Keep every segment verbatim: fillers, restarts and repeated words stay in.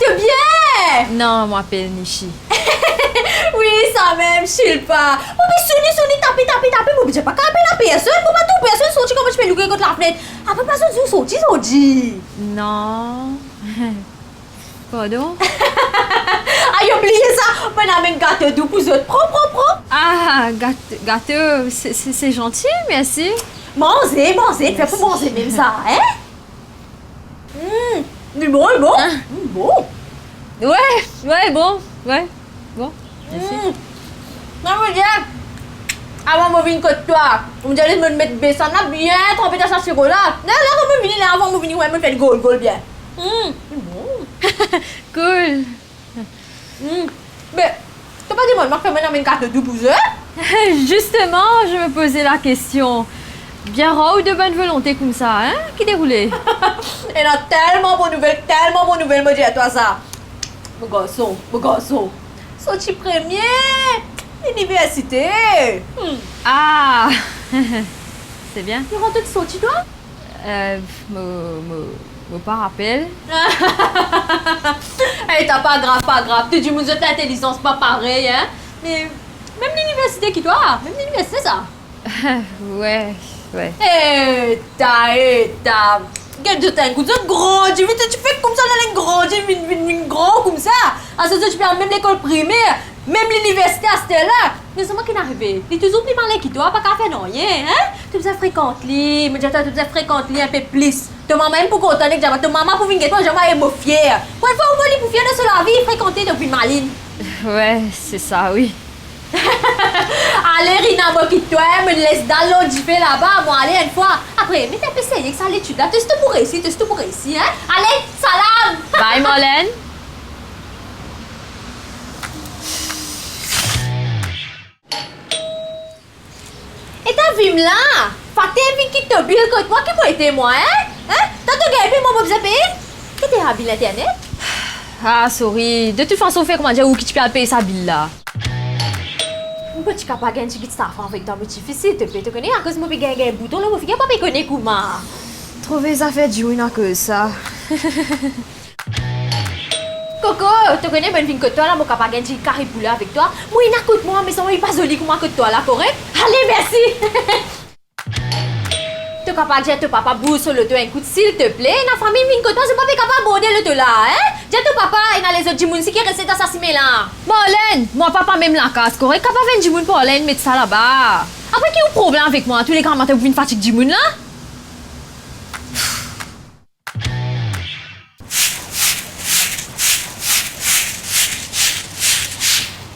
To bien? Non, mo apel Nishi. Wi, samem, Shilpa. Mo pe sone, sone, tape, tape, tape, mo bizin pa kapav apel personn, mo pa trouv personn sorti, kouma ti pe louk kot lafnet. Apre pa zot dir ou sorti, zot dir. Non. Pardon? Ay, oubliye sa, mo'nn amenn gato dou pou zot. Pran, pran, pran. Ah, gat-, gato, se, se, se zanti, mersi. Manze, manze, fer pou manze mem sa, hein? Mm, li bon, li bon. Ah. Mm, bon. Wi, wi, bon, wi, bon. Mersi. Mm. Non, mo dir, avan mo vinn kot twa, mo dir, les mo met besann la bien tranpe dan sa siro la. La, la, mo vini la, avan mo vini, wi, mo fer li gol, gol bien. Mm, li bon. Cool. Mm. Be, to pa dimann mwa ki fer mo'nn amenn gato dou pou zot? Justement, je me posais la question. Bien rar ou de bonne volonté koumsa, hein? Ki deroule? Ena telman bon nouvel, telman bon nouvel, mo dir twa sa. Mo garson, mo garson sorti premie liniversite. Hmm. Ah! Se bien. Li rant to sorti twa? Euh, mo, mo, mo pa rapel. Ey, ta pa grav, pa grav. Tou dimoun zot lintelizans pa parey, hein? Me mem liniversite ki twa, mem liniversite sa. Wi, wi. Eta, eta. Get zot enn kout, zot grandi vit, ti fek koumsa, la enn grandi, vinn, vinn, vinn gran koumsa. Aster zot ti pe al mem lekol primer, mem liniversite aster la. Me selman ki'nn arive, li touzour pli malin ki twa, pa kapav fer nanye, hein? To bizin frekant li, mo dir twa, to bizin frekant li inpe plis. To mama mem pou kontan, nek zama to mama pou vinn get twa, zama e mo fier. Pou enn fwa oumwin li pou fier dan so lavi, frekant li, donk vinn malin. Wi, se sa, wi. Ale, Rina, mo kit twa, mo'nn les dal lor dife laba, mo ale enn fwa. Apre, met inpe serye ek sa letid la, to zis to pou reysi, to zis to pou reysi, hein? Ale, salam! Bye, Marlène! Eta vinn la, fatin vinn kit to bil kot mwa, ki mo ete mwa, hein? Hein? Twa to gagn pey, mwa mo bizin peye? Ki to ena bil internet? Ah, sorry. De tout fason, fer koumadir ou ki ti pe al pey sa bil la. Mo pa ti kapav gagn tigit safran avek twa, mo tifi, silteple, to kone, akoz mo pe gagn, gagn bouton lor mo figir, pa pe kone kouma. Trouve zafer dimoun akoz sa. Koko, to kone, mo'nn vinn kot twa la, mo kapav gagn tigit kari poule avek twa. Mo ena kot mwa, me sa mo li pa zoli kouma kot twa la, korek? Ale, mersi. To kapav dir to papa bouz so loto enn kout, silteple? Ena fami vinn kot mwa, zot pa pe kapav abord loto la, hein? Dir to papa, ena lezot dimoun si ki reste dan sa sime la. Marlène, mwa papa mem lakaz, korek? Kapav enn dimoun pou al met sa laba. Apre ki ou problem avek mwa, toule gramatin pou vinn fatig dimoun la?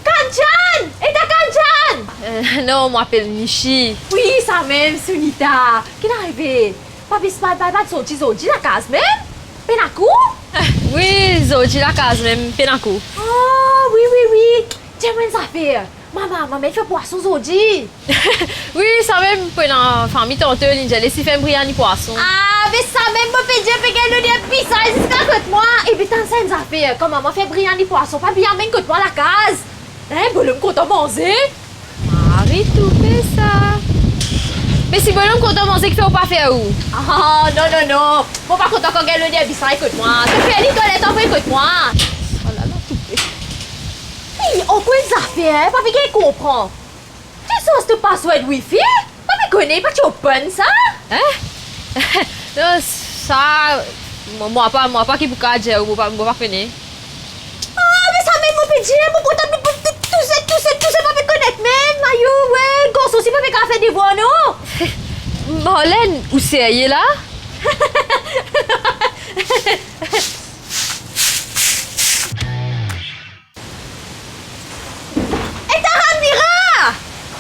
Kajan! Eta Kajan! Euh, non, mo apel Nishi. Wi, sa mem, Sunita. Ki'nn arive? Papi, pa, pa, pa sorti zordi lakaz mem? Pena kour? Wi, zordi lakaz mem, pena kour. Oh, wi, wi, wi. Dir mwa enn zafer. Mama, mama, fer pwason zordi. Wi, sa mem, pou ena fami tanto, li dir les li fer briani pwason. Ah, be sa mem, mo pe dir pe gagn loder bisay ziska kot mwa. Epi tann sa enn zafer, kan mama fer briani pwason, pa bliy amenn kot mwa lakaz. Hein, bolom kontan manze. Mari toupe sa. Me si bolom kontan manze, kifer ou pa fer ou? Ah, non, non, non. Mo pa kontan kan gagn loder bisay kot mwa. To fer li, to ale, to fer kot mwa. Oh la la, toupe. Hey, ankor enn zafer, hein, pa pe gagn konpran. Ki sens to password wifi? Pa pe kone, pa ti open sa? Hein? Non, sa, mo, mo pa, mo pa ki pou kapav dir ou, mo pa, mo pa kone. Ah, me sa mem mo pe dir, mo portab, mo, mo, tou, touse, touse, touse, pa pe konek mem. Ayo, we, garson si pa pe kapav fer devwar, non? Marlène, ou serye la? Eta Ramira!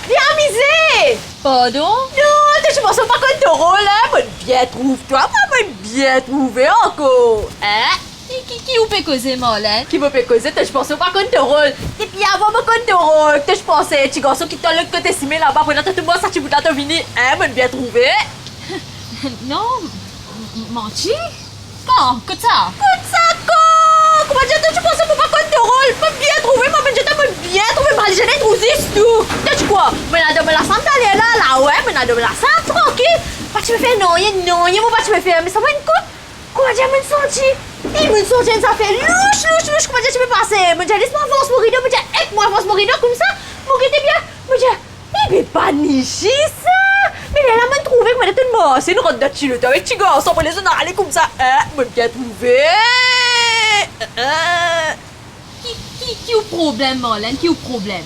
Li amize! Pardon? Non, to ti panse mo pa konn to rol, hein? Mo'nn bien trouv twa, mwa, mo'nn bien trouve ankor, hein? Ki, ki, ki ou pe koze, Marlène? Ki mo pe koze? To ti panse mo pa konn to rol? Depi avan mo konn to rol. To ti panse ti garson ki dan lot kote sime laba, pou ena to tou mor sa ti bout la to vini, hein? Mo'nn bien trouve. Non, m-, m-, manti? Kan? Kot sa? Kot sa kan? Koumadir to ti panse mo pa konn to rol? Mo bien trouve, mo, mo'nn dir twa mo bien trouve, mo al zene trou zis tou. To ti krwar mo'nn al dan mo lasam taler la, la, we, mo'nn al dan mo lasam, trankil. Pa ti pe fer nanye, nanye mo pa ti pe fer, me sa mo enn kout. Koumadir mo'nn santi? E mo'nn sonz enn zafer louch, louch, louch, kouma dir ti pe pase. Mo dir, les mwa avans mo rido, mo dir, ek mwa avans mo rido, koumsa, mo gete bien, mo dir, e be pa Nishi sa. Me lerla mo'nn trouve kouma dir to'nn marse, inn rant dan ti loto avek ti garson, apre lezot inn ale koumsa, eh, mo'nn bien trouve. Eh, eh. Ki, ki, ki ou problem, Marlène? Ki ou problem?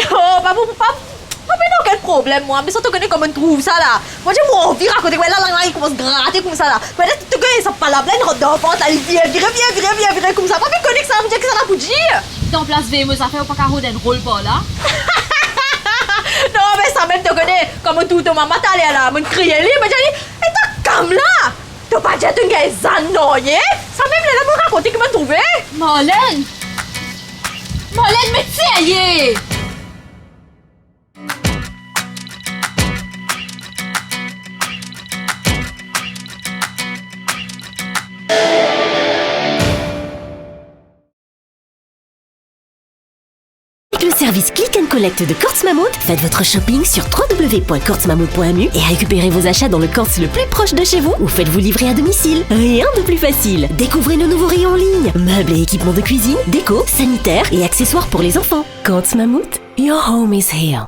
Non, pa, pa, pa, pa, pa okenn problem, mwa. Me sa, to kone kouma mo'nn trouv sa la. Mo dir, mo anvi rakont, me la, la, la, li koumans grate koumsa la. Me la, to kone sa palab la, inn rant dan vant la, li vire, vire, vire, vire, vire, vire koumsa. Pa pe konek sa, mo dir, kisannla pou dir? Dan plas veye mo zafer, ou pa kapav rod enn rol par la? Non, me sa mem, to kone, kouma mo'nn trouv to mama taler la, mo'nn kriye li, mo dir li, e to kam la? To pa dir to'nn gagn zann nanye? Sa mem lerla mo rakont ki mo'nn trouve. Marlène! Marlène, met serye! Avec le service Click and Collect de Courts Mammouth, faites votre shopping sur trois W point courts mammouth point M U et récupérez vos achats dans le Courts le plus proche de chez vous ou faites-vous livrer à domicile. Rien de plus facile. Découvrez nos nouveaux rayons en ligne. Meubles et équipements de cuisine, déco, sanitaire et accessoires pour les enfants. Courts Mammouth, your home is here.